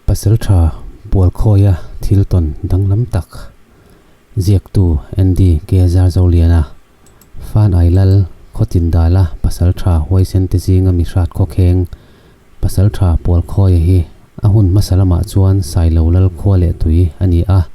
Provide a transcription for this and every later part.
Pasaltha Pualkhawia thil tawn danglam tak ziaktu Andy K. Zarzoliana, Fan Ai Lal, Khawtin Dala Pasaltha huaisen te zinga mi hrat khawkheng Pasaltha Pualkhawia hi a hun hmasa lamah chuan Sailo Lal khua leh tui a ni a,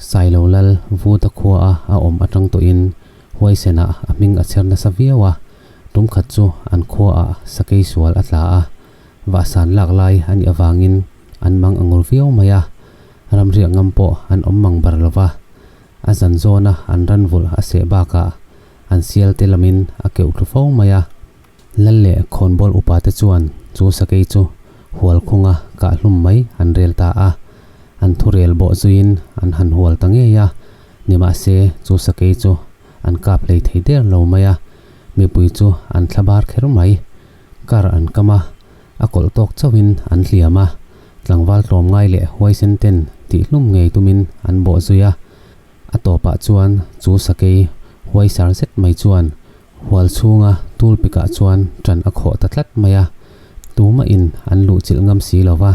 Sailo Lal Vuta khuaa a awm atang tawhin huaisenah a hming a chher nasa viau a, tumkhat chu an khuaah sakei sual a tla a, Vahsan lak lai a nih avangin an mang a ngur viau mai a, ramriah ngam pawh an awm mang bar lo va. A zan zawna an ran vulh a seh bakah an sial te lamin a keuh thlu fo mai a. Lal leh khawnbawl upa te chuan chu sakei chu hual khunga kah hlum mai an rel ta a, an thurel bawh zuiin an han hual ta ngei a, nimahse chu sakei chu an kap hlei thei der lo mai a, mipui chu an thla bar kher mai. Kar an kam a, a kawlh tawk chauhin an hliam a, tlangval tlawmngai leh huaisen ten tihhlum ngei tumin an bawh zui a. A tawpah chuan chu sakei huaisar zet mai chuan hual chhunga tul pikah chuan ṭan a khawh ta tlat mai a, tumahin an luhchilh ngam si lo va.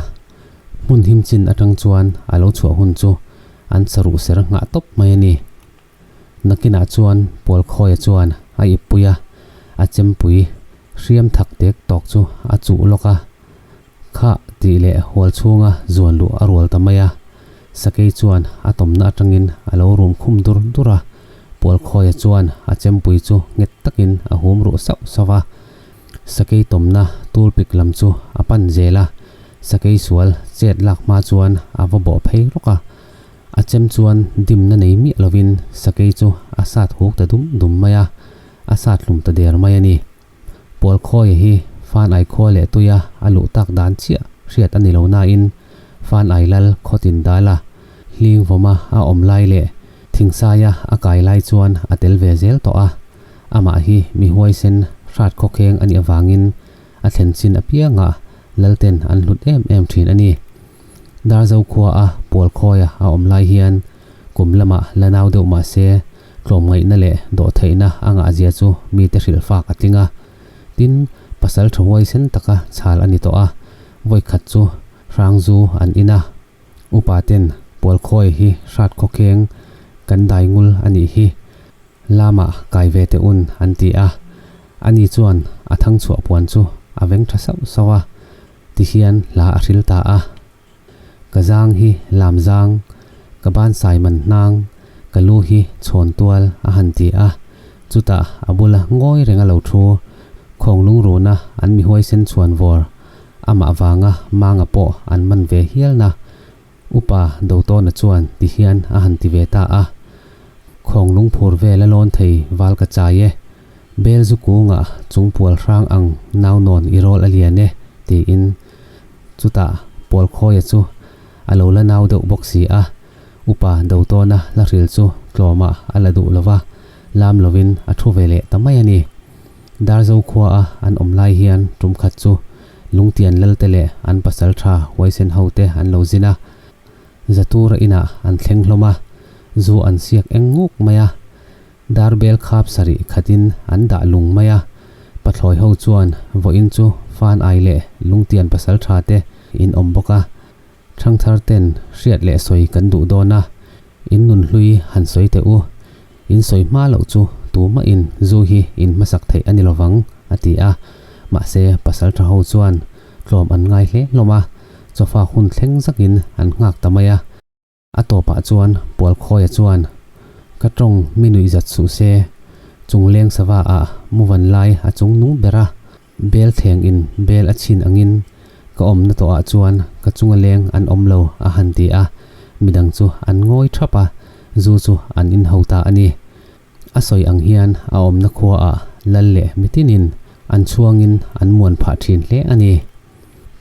Hmun him chin aṭang chuan a lo chhuah hun chu an saruh ser nghah tawp mai a ni. Nakinah chuan Pualkhawia chuan a ippui a, a chempui hriam thak tek tawk chu a chuh lawk a, Khah tih leh hual chhunga zuan luh a rual ta mai a. Sakei chuan a tawmna atangin a lo rum khum dur dur a, Pualkhawia chuan a chempui chu nghet takin a hum ruh sauh sauh a. Sakei tawmna tulpik lam chu a pan zel a, sakei sual chet lak hma chuan a va bawh phei rawk a. A chem chuan dimna nei miah lovin sakei chu a sat huk ta dum dum mai a, a sat hlum ta der mai a ni. Pualkhawia hi Fan Ai khua leh tuia a luh tak dan chiah hriat a ni lo nain Fan Ai lal khawtin dala hling vawma a awm lai leh thingsaia a kai lai chuan a tel ve zel tawh a, amah hi mi huaisen hrat khawkheng a nih avangin a thlen chin apiangah lalten an hlut em em thin a ni. Darzo khua a Pualkhawia a awm lai hian kum lamah la nau deuh mah se tlawmngaihna leh dawhtheihna a ngahzia chu mite hrilh fak a tling a. Tin, pasal tha huaisen taka chhal a ni tawh a, vawikhat chu Hrangzu an in a. Upa ten Pualkhawia hi hrat khawkheng kan dai ngul a nih hi, lamah kai ve teh un an ti a. Ani chuan a thangchhuah puan chu a veng tha sauh sauh a. Ti hian hla a hril ta a. Ka zang hi lam zang, ka ban sai man hnang, ka lu hi chhawn tual a han ti a. Chutah a bula ngawi reng a lo thu, khawng lungruna an mi huaisen chhuan vawr, amah vanga manga pawh an man ve hialna Upa Dotawna chuan ti hian a han ti ve ta a. Khawng lungphur vel a lawn thei val ka chai e. Bel zu kungah chung pual hrang ang nau nawn i rawl a lian e, tiin. Chutah Pualkhawia chu a lo la nau deuh bawk si a, Upa Dotawna la hril chu tlawmah a la duh lo va, lam lovin a thu ve leh ta mai a ni. Darzo khuaa an awm lai hian tum khat chu Lungtian Lalte leh an pasal tha huaisen hote an lo zin a, Zatura inah an thleng hlawm a, zu an siak eng nguk mai a. Darbel khap sarih khatin an dah lung mai a, pathlawi ho chuan vawiin chu fan ai leh Lungtian pasal tha te in awm bawk a, Thangthar ten hriat leh sawi kan duh dawn a, in nun hlui han sawi teh u, in sawi hma loh chu tumahin zu hi in hmasak theih a ni lovang, a ti a. Mahse, pasal tha ho chuan tlawm an ngai hle hlawm a, chawfak hun thleng zakin an nghak ta mai a. A tawpah chuan Pualkhawia chuan, Ka tawng mi nuih zat suh se, chung leng sava ah muvan lai a chung nung ber a, bel thleng in bel a chhin angin ka awmna tawh ah chuan ka chunga leng an awm lo a han ti a, midang chu an ngawi thap a, zu chu an in ho ta a ni. A sawi ang hian a awmna khua ah lal leh mitinin an chhuangin an muan phah thin hle a ni.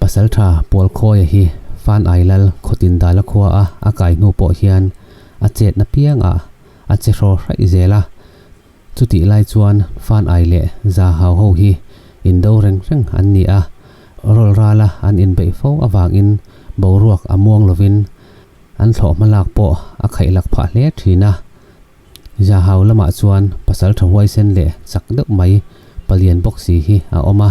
Pasaltha Pualkhawia hi Fan Ai Lal Khawtin Dala khua a a kai hnu pawh hian a chetna piang ah a che hraw hraih zel a. Chutih lai chuan Fan Ai leh Za Hau ho hi indo reng reng an ni a, rawl rala an inbeih fo avangin boruak a muang lovin an thlawh hmalak pawh a khaihlak phah hle thin a. Zahau lamah chuan pasaltha huaisen leh chak deuh mai palian bawk si hi a awm a.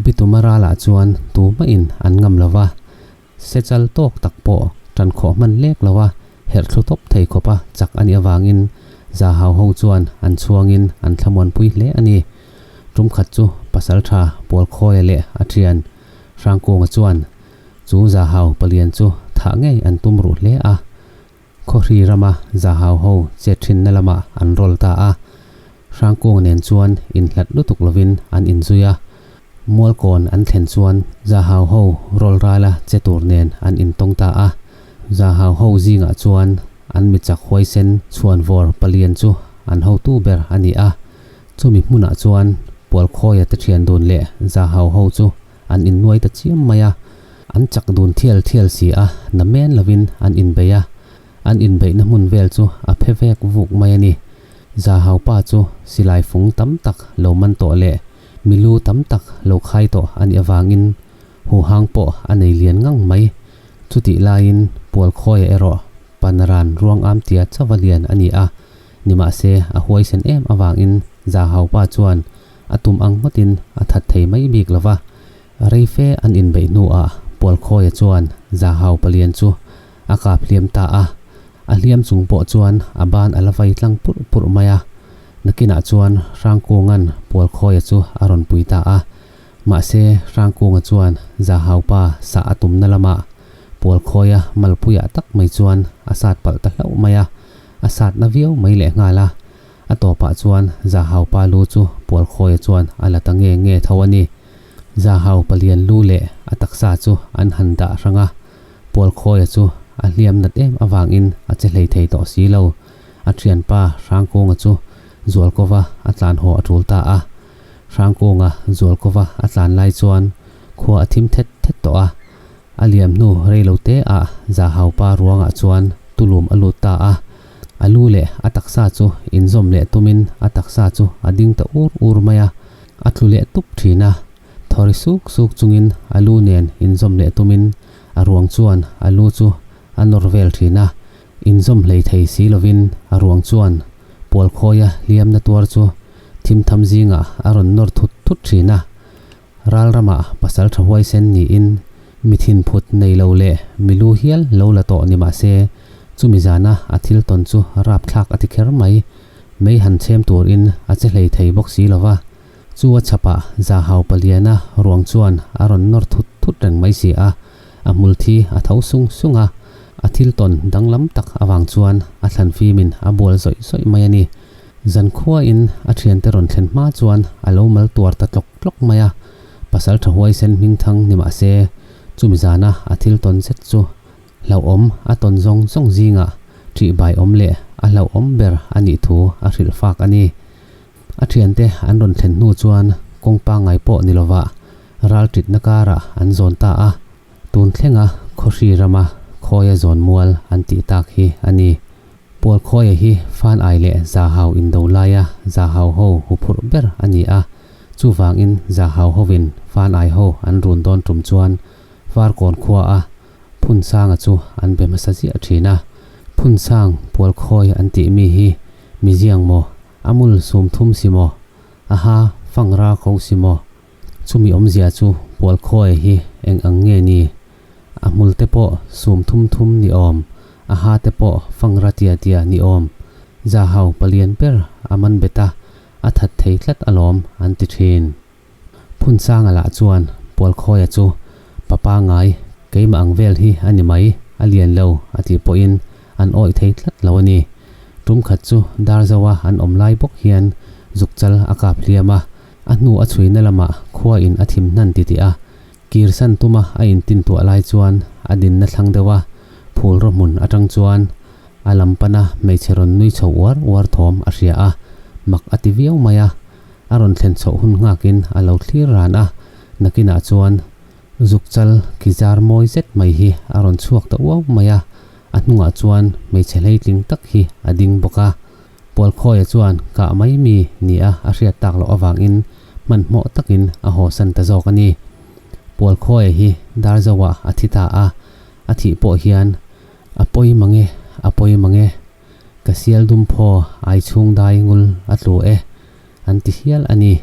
Bitumara lah chuan tu hmain an ngam lo va. Sechal tawk tak pawh tan khawh hman lek lo a, herh thlu tawp thei khawpa chak a nih avangin Zahau ho chuan an chhuangin an thlamuanpui hle a ni. Tum khat chu Pasaltha Pualkhawia leh a thian Hrangkunga chuan chu Zahau palian chu thah ngei an tum ruh hle a. Khawhri rama Zahau ho chet thinna lamah an rawl ta a. Hrangkunga nen chuan inhlat lutuk lovin an inzui a. Mualkawn an thlen chuan Zahau ho rawl rala che tur nen an intawng ta a. Zahau ho zingah chuan an michak huaisen chhuanvawr palian chu an hotu ber a ni a. Chumi hmunah chuan Pualkhawia te thian dun leh Zahau ho chu an innuai ta chiam mai a. An chak dun thial thial si a, na men lovin an inbei a. An inbeihna hmun vel chu a phe vek vuk mai a ni. Zahau pa chu silai fung tam tak lo man tawh leh milu tam tak lo khai tawh a nih avangin huhang pawh a nei lian ngang mai. Chutih laiin Pualkhawia erawh Panaran ruangam tia chauva lian a ni a, nimahse a huaisen em avangin Zahau pa chuan a tum ang ngawtin a that thei mai bik lo va. Reife an inbeih hnuah Pualkhawia chuan Zahau palian chu a kap hliam ta a, a hliam chung pawh chuan a ban a la vai tlang purh purh mai a. Nakinah chuan Hrangkunga'n Pualkhawia chu a rawn pui ta a, mahse Hrangkunga chuan Zahau pa sah a tumna lamah Pualkhawia malpuiah tak mai chuan a sat palh ta hlauh mai a, a sat na viau mai lehnghal a. A tawpah chuan Zahau pa lu chu Pualkhawia chuan a la ta nge nge tho a ni. Zahau palian lu leh a taksa chu an han dah hrang a, Pualkhawia chu a hliam nat em avangin a che hlei thei tawh si lo. A thianpa Hrangkunga chu Zualkova a tlan haw a tul ta a. Hrangkunga Zualkova a tlan lai chuan khua a thim thet thet tawh a. A liam hnu rei lo te ah Zahaupa ruangah chuan tulum a lut ta a. A lu leh a taksa chu inzawm leh tumin a taksa chu a ding ta ur ur mai a. A tlu leh tup thin a. Thawri suk suk chungin a lu nen inzawm leh tumin a ruang chuan a lu chu a nawr vel thin a. Inzawm hlei thei si lovin a ruang chuan Pualkhawia hliamna tuar chu thimtham zingah a rawn nawr thut thut thin a. Ral ramah pasal tha huaisen niin mi thinphut nei lo leh mi lu hial lo la tawh ni mah se, chumi zana a thil tawn chu rapthlak a ti kher mai. Mei han chhem turin a che hlei thei bawk si lo va. Chu a chhapah Zahau Paliana ruang chuan a rawn nawr thut thut reng mai si a, a hmul thi a tho sung sung a, a thil tawn danglam tak avang chuan a thlan fimin a bual zawih zawih mai a ni. Zankhuain a thiante rawn thlen hma chuan a lo mal tuar ta tlawk tlawk mai a, pasal tha huaisen hmingthang ni mah se, chumi zana a thil tawn zet chu hlauhawm a tawn zawng zawng zingah ṭihbai awm leh a hlauhawm ber a nih thu a hrilh fak a ni. A thiante an rawn thlen hnu chuan kawng pangngai pawh ni lovah ral ṭitna karah an zawn ta a, tun thlenga Khawhri rama Khawia zawn mual an tih tak hi a ni. Pualkhawia hi Fan Ai leh Zahau indo laia Zahau ho huphurh ber a ni a, chuvangin Zahau hovin Fan Ai ho an run dawn tum chuan Farkawn khuaa Phunsanga chu an be hmasa ziah thin a. Phunsang Pualkhawi an tih mi hi mi ziang maw? A mul sum thum si maw? Aha, fangra ko si maw? Chumi awmzia chu Pualkhawia hi eng ang nge ni? A hmul te pawh sum thum thum ni awm, a ha te pawh fangra tia tia ni awm. Zahau palian ber a man bet a, a that thei tlat alawm an ti thin. Phunsanga lah chuan Pualkhawia chu pa pangai keimah ang vel hi a ni mai, a lian lo a tih pawhin an awih thei tlat lo a ni. Tum khat chu Darzoa an awm lai bawk hian zukchal a kap hliam a, a hnu a chhuina lamah khua in a thim hnan titih a, kirsan tuma a intintuah lai chuan a dinna thlang deuh a, phul raw hmun atang chuan a lam pana hmeichhe rawn nui chho uar uar thawm a hria a, mak a ti viau mai a. A rawn thlen chhoh hun nghakin a lo thlir ran a, nakinah chuan zukchal ki zar mawi zet mai hi a rawn chhuak ta uau mai a, a hnungah chuan hmeichhe hleitling tak hi a ding bawk a. Pualkhawia chuan kah mai mi nia a hriat tak loh avangin hmanhmawh takin a hawsan ta zawk a ni. Pualkhawia hi Darzoah a thi ta a, a thih pawh hian a pawi mange, a pawi mange. Ka sial dum phaw ai chhung dai ngul a tlu e, an ti hial a ni.